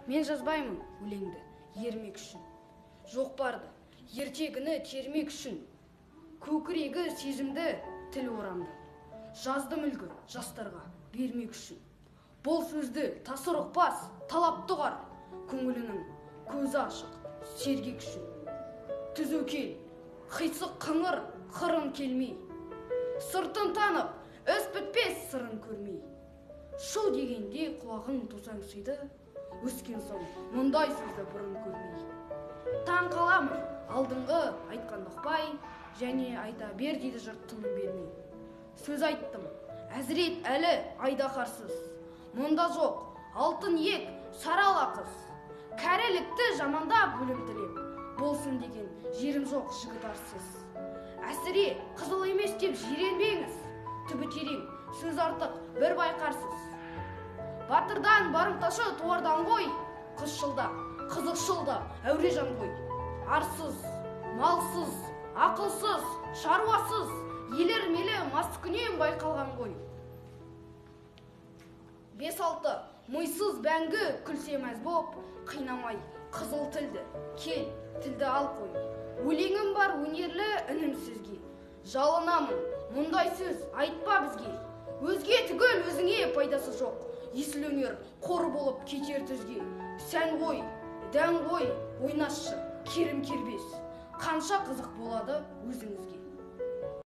Мен жазбаймын өлеңді ермек үшін, жоқ барды ертегіні термек үшін. Көкірегі сезімді тіл орамды, жаздым үлгі жастарға бермек үшін. Бұл сөзді тасыр ұқпас, талапты ұғар, көңілінің көзі ашық сергек үшін. Түзу кел, қисық қыңыр қырын келмей, сыртын танып, іс бітпес сырын көрмей. Шу дегенде құлағың тосаңсиды, өскен соң мұндай сөзді бұрын көрмей. Таң қаламын алдыңғы айтқанды ұқпай, және айта бер дейді жұрт тыным бермей. Сөз айттым, әзірет әлі айдаһарсыз, мұнда жоқ алтын иек сары ала қыз. Кәрілікті жамандап өлім тілеп, болсын деген жерім жоқ жігіт арсыз. Әсіре қызыл емес деп жиренбеңіз, түбі терең сөз артық бір байқарсыз. Батырдан барымташы туардан ғой, қызшыл да, қызықшыл да әуре жан ғой. Арсыз, малсыз, ақылсыз, шаруасыз, елер-мелі маскүнем байқалған ғой. 5-6 мыйсыз бәңгі күлсе мәз боп, қинамай қызыл тілді, кел, тілді ал қой. Өлеңім бар өнерлі інім сізге, жалынамын, мұндай сөз айтпа бізге. Өзге түгіл өзіңе пайдасы жоқ, есіл өнер қор болып кетер түзге. Сән ғой, дән ғой, ойнасшы, керім кербез, қанша қызық болады өзіңізге.